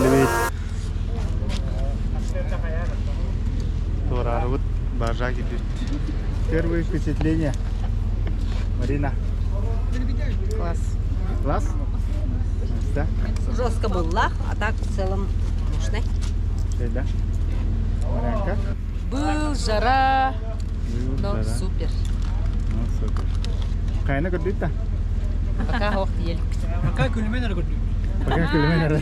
Кэллибит. Туораарыбыт баржа киирдибит. Первые впечатления. Марина. Класс. Класс? Да? Жестко был а так в целом мощный. Да? Марянка? Был жара, Был но жара. супер. Ну, супер. Хайна көрдүт да? Пока ох елик. Пока күлүмэн эрэ көрдүм. Пока күлүмэн эрэ.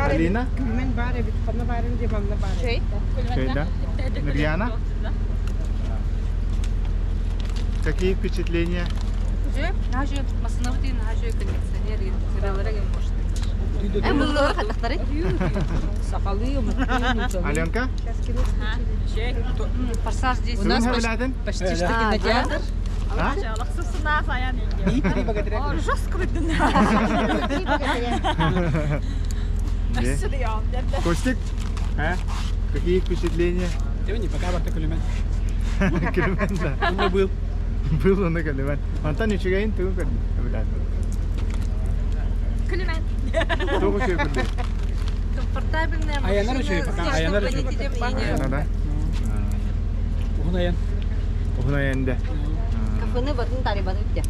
Алина? Күлүмэн баар эбит, ханна баарын дии манна баар эбит. Чэй, да? Нурьяна? Какие впечатления? Аленка? У нас Бүгүн почти, хөбүлээтин? почти что кинотеатр. А? Костик? А? Какие впечатления? Тебе пока барта күлүмэн. Күлүмэн да. Онно был. Был онно күлүмэн. Онтон үчүгэйин тугу көрдүң? Хөбүлээтин. Күлүмэн. Тугу үчүгэй көрдүң? Комфортабельная Аянар машина. үчүгэй, пока Здесь аянар чтобы үчүгэй. водителя мнение. Айана да? Уһун айан. Уһун айан да. Кафены батын тарибаны үттэ.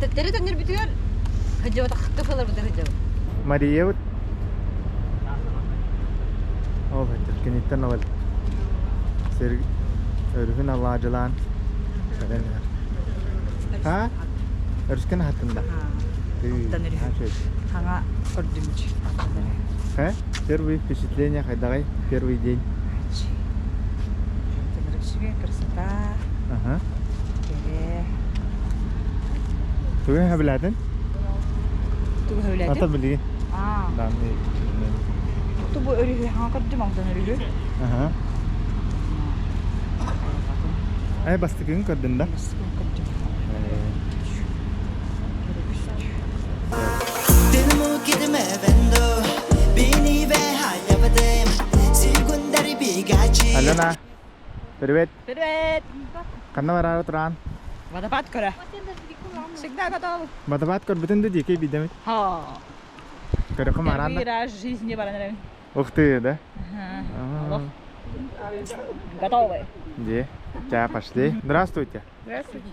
Тэттери төннөр бүтүгөр хыдьыбатах кафелар бутыр хыдьыбат. Мария вот. Ол киниттэн ол сир өрүһүн алаадьылаан кэлэн иһэр. А? Өрүскэн хаттында. Оттон өрүһү. Хаҥа көрдүмүч. Э? Первые впечатления хайдаҕай? Первый день. Үчүгэй красота. Ага. Кэрэ. Тугу хөбүлээтин? Тугу хөбүлээтин? Ата билигин. Аа. Данный. Тубу өрүһү хаҥа көрдүм онтон өрүһү. Ага. Ай бастыкын көрдүн да? Бастыкын көрдүм. Алена, привет. Привет! Ханна бараары тураан? Водопад көрө. Всегда готов. Водопад көрбүтүн да диэки биирдэмит. Ха. Көрөхүм араан Первый раз в жизни баран Ух ты, да? Ага. Готовы. Где? Тебя пошли. Здравствуйте. Здравствуйте.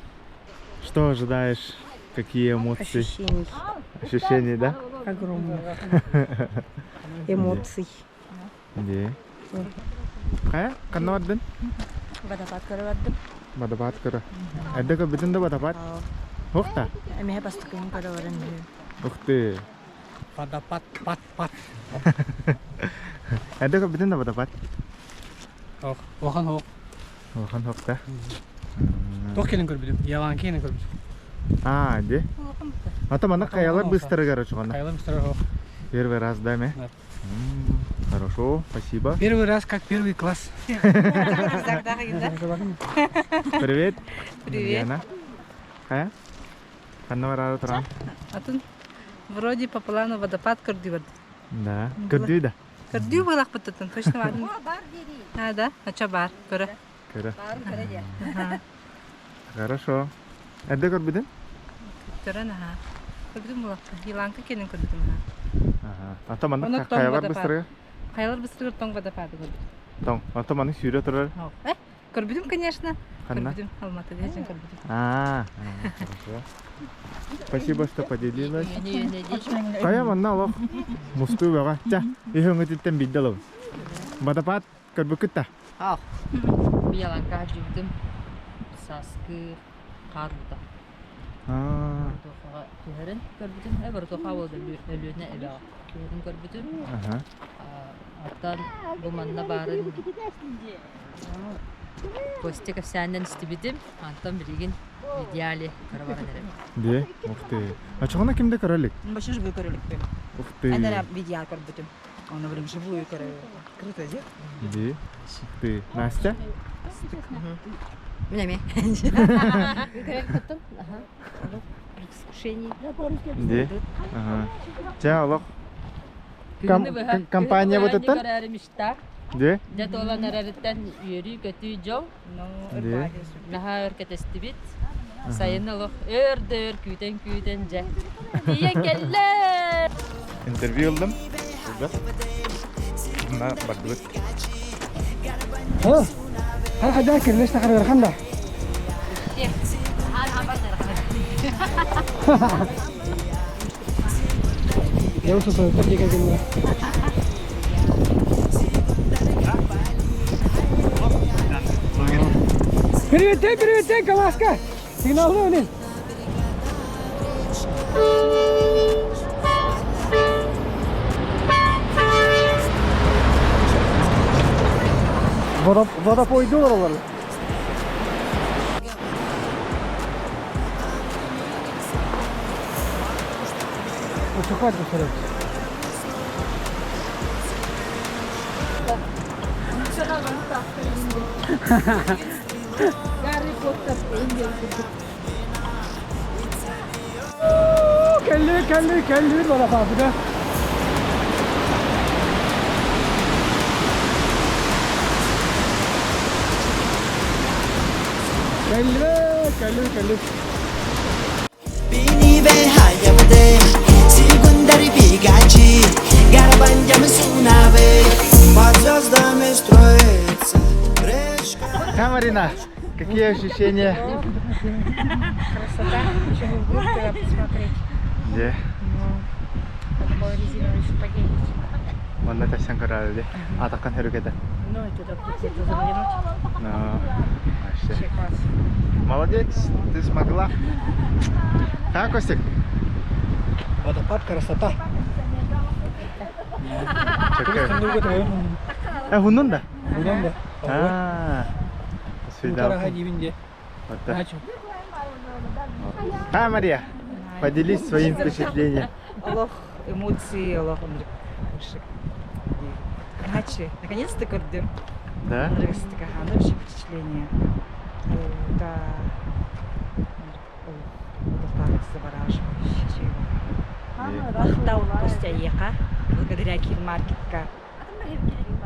Что ожидаешь? Какие эмоции? Ощущений Ощущения, да? огромных. Эмоций. Где? Хайа, ханна бардын? Водопад көрө бардым. Водопад көрө. Эрдэ көрбүтүн да водопад? Ух та. Эмиэ бастыкын көрө баран Ух ты. Водопад, пад, пад. Эрдэ көрбүтүн да водопад? Ох, охан ох. Улахан ох да. Туох кэлин көрбүтүм. Ялан киэнин көрбүтүм. А, де? Ата манна хайалар быстро, короче, онно. Хайалар быстро ох. Первый раз, да, ме? Да. Хорошо, спасибо. Первый раз, как первый класс. Привет. Привет. Яна. Хайа? Ханна бараары тураан? Атын вроде по плану водопад көрдүү барды. Да. Көрдүү да. Көрдүү буолахпыттан точно барын. А, да? Ача бар, көрө. Көрө. Баарын көрө дии. Хорошо. Эрдэ көрбүтүн? Көрөн аха. Көрдүм булакта. Еланка кенен көрдүм аха. Ага. Ата манна Оны тоң хайалар водопад. быстыры. Хайалар быстыры тоң водопады көрдүм. Тоң. Ата манна сүүрэ турар. Э, көрбүтүм, конечно. Ханна? Көрбүтүм, Алматыда ден көрбүтүм. А, хорошо. Спасибо, что поделилась. Хайа манна олох мустуу бөҕө. Ча, иһөҥүтүттэн биирдэ ылабын. Водопад көрбүккүт да? Ах. Яланка жүрдүм. Сааскы хаар уута. А, Бортуохаҕа түһэрин көрбүтүм. Э, Бортуоха буолда Өлүөнэ эбэҕэ түһэрин көрбүтүм. Ага. Оттон бу манна баарын Костя кэпсээнинэн истибитим. Антон билигин в идеале көрө баран эрэбин. Де, ух ты. А чоҕуна кимде көрөлүк? Вообще живую көрөлүкпүн. Ух ты. Эн видео көрбүтүм. Оны билим живую көрө. Круто, де? Де, ух ты. Настя? Мин эмиэ. Көрөлүк Ага. Предвкушении. Де. Ага. Чэ, олох. Компания вот это? Де? Дьэ туолан эрэриттэн үөрүү-көтүү дьол. Де. Наһаа өр кэтэстибит. Сайын олох өр да өр күүтэн-күүтэн дьэ. Тиийэн кэллэ! Интервью ыллым. Ылбат. Мына бардыбыт. Привет, привет, Каласка! Сигналлы өлен. Водопойду олороллор. Учухат gösterelim. Кэлли, кэлли, кэлли водопадыга. Кэлли, кэлли, кэлли. Да, Марина, какие ощущения? Красота. Еще не будет туда посмотреть. Где? Надо было резиновые сапоги одеть. Манна тахсан көрөрдө. Атакан хөрүкете. Ну, и туда где-то заглянуть. Ну, вообще. Вообще класс. Молодец, ты смогла. А, Костик? Водопад красота. Чекай. Э, хуннун да? Хуннун да. А. Сюда. Вот так. А, Мария, поделись своим впечатлением. Олох эмоции, олох ынырык. Иначе, наконец-то көрдүм. Да? Ынырык вообще впечатление. Да. Олох завораживающий. Махтал Костя Ека, благодаря Кин Маркетка.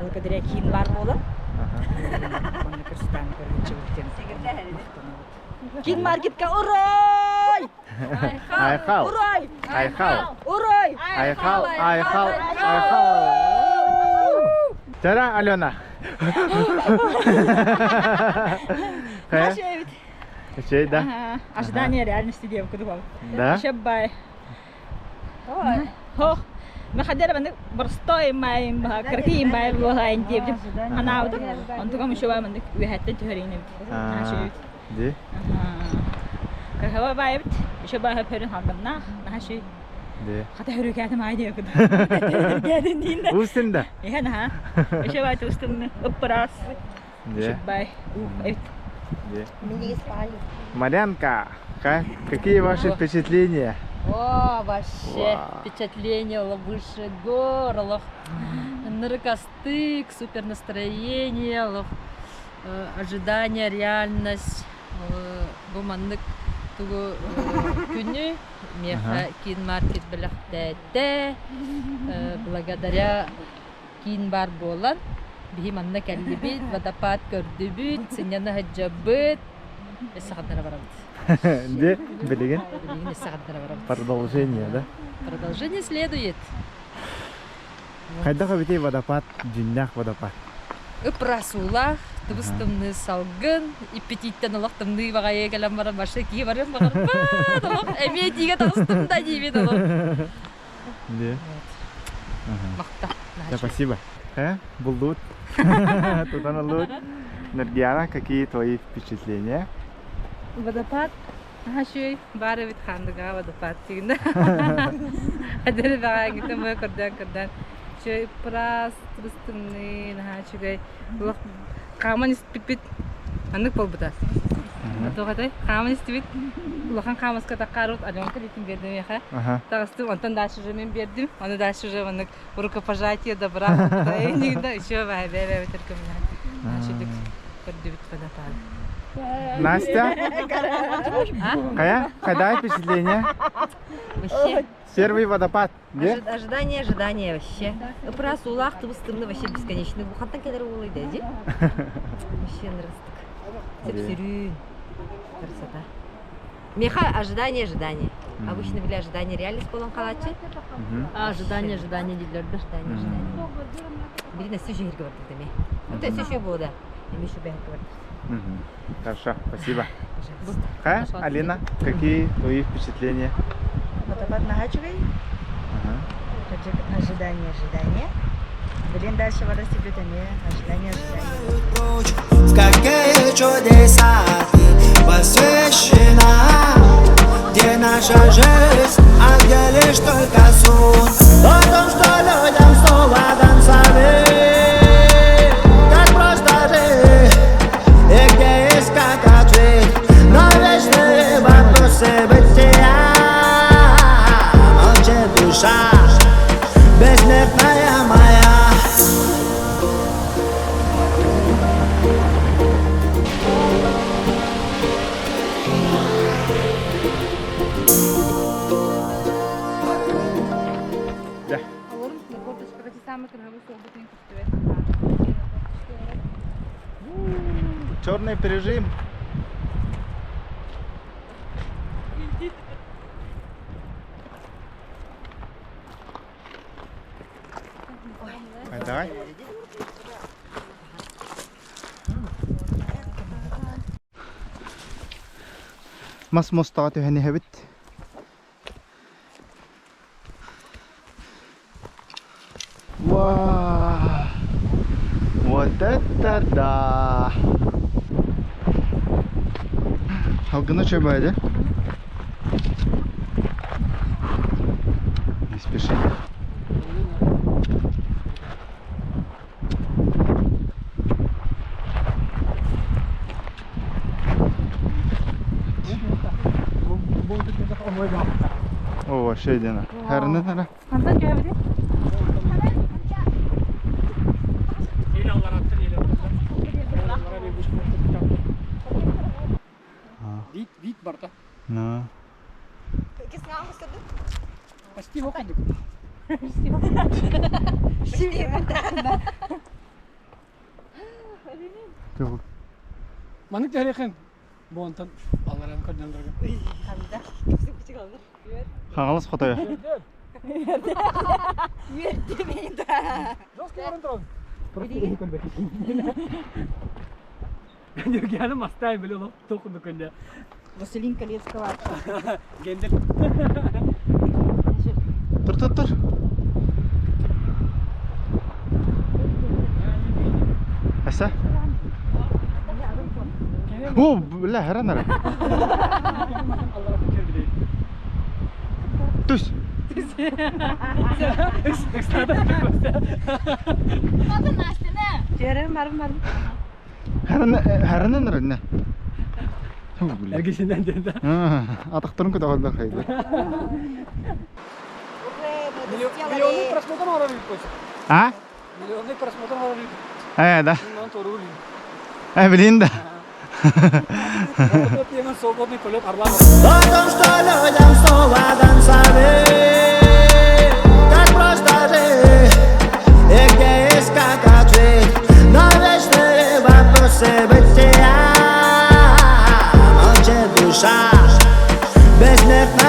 Благодаря Кин бар буолан. Онно көрүстэн көрүнчүбүттен Кин Маркетка урой! Айхал! Урой! Айхал! Урой! Айхал! Айхал! Айхал! Тара, Алена! Чей, да? Ожидание реальности девка дубал. Да? Шаббай. Хох. Махадера маны простой май кыргый май буолаин диэбит. Ханаабытым. Онтугам еще мандык үһәттен түһэринем. А, Ди? Кырхаба байбит. Еще баха пөрүн халдымна. Нахаши. Ди. Хата хөрүкәтим ай диэбит. Гәдин дин. Устин да? Иһэн ха. Еще бай тустым ыппырас. Ди. Бай. Эт. Ди. Марянка, какие ваши впечатления? О, вообще Вау. впечатление выше гор, олох. Ынырык астык, супер настроение, олох ожидание, реальность. Бу маннык тугу күнү меха Кин Маркет бэлэхтээтэ. Благодаря Кин бар буолан биһи манна кэллибит, водопад көрдүбүт, сынньана сылдьабыт. Өссө ханна барабыт. Ди, билигин? Билигин өссө ханна барабыт. Продолжение, да? Продолжение следует. Хайдах эбитий водопад, дьиҥнээх водопад. Ыпыраас уулаах, тыбыс-тымныы салгын, иппитииттэн олох тымныы баҕайы кэлэн баран башы кии барыам баҕарбат, олох эмиэ тиигэ таҕыстым да диибин олох. Ди. Махта. Да, спасибо. Э, буллут. Тутан ыллыбыт. Нургиана, какие твои впечатления? Водопад. Хашүй бары бит хандыга водопад дигин. Адыр бага гитем көрдөн көрдөн. Чөй ыпыраас тыбыс-тымныы наһаа үчүгэй. Олох хааман испиппит аннык буолбута. Туохатай хааман истибит. Улахан хаамаска таккарут Аленка литин бердим яха. Тагыстым, онтон дальше уже мен бердим. Аны дальше уже маннык рукопожатие добра. Да, еще бай бай бай только меня. Значит, көрдүбүт водопад. Настя? Кая? Когда впечатление? Вообще. Первый водопад. Где? Ожидание, ожидание вообще. Ыпыраас уулаах тыбыс-тымныы вообще бесконечный. Бу хантан кэлэр уулай дии. Вообще ынырык. Сүп-сүрүн. Красота. Миэхэ ожидание, ожидание. Обычно били ожидание реальность буолан хаалааччы. Ожидание, ожидание дииллэр да. Ожидание, ожидание. Билин өссө үчүгэйгэ бардыбыт эмиэ. Это өссө үчүгэй буолла. Эмиэ үчүгэйгэ бардыбыт. Хорошо, спасибо. Пожалуйста. Ха, Алина, какие твои впечатления? Водопад наһаа үчүгэй. Ожидание, ожидание. Блин, дальше вода степет ожидание, ожидание. В какие чудеса ты посвящена, где наша жизнь, а где лишь только сон. О том, что людям снова дан совет, как просто жить и где искать ответ на вечные вопросы бытия. Молчит душа, бессмертная моя. Черный пережим. Давай. Мас мостаға түһэн иһэбит. Вау! Вот это да! Халгына чөбәйді. Не спеши. О, вообще дена. Хәрінен әрі. Хантан түһэбитий? Вид, вид барда. На. Почти окудук. Тугу. Маннык тарихын. Бу онтон алларан көрдөн Хаҥалас хотойо. Жестко баран туран. Просто Гәне мастай биле ло токунду көндө. Властелин колец Гендер. Тур, тур, тур. Аса? О, бля, хәрін әрі. Түс. Жерем барым барым. Хәрін хәрін әрі не? О, бля. Эргесинен деді. Атақтарын көтө қалды қайды. Миллионный просмотр оҥорор эбит. А? Миллионный просмотр оҥорор эбит. Э, да. Мин тору Э, блин, да. Вот емен свободный полет Орлана. О том, что людям снова дан совет, как просто жить и где искать ответ на вечные вопросы бытия. Молчит душа, бессмертная.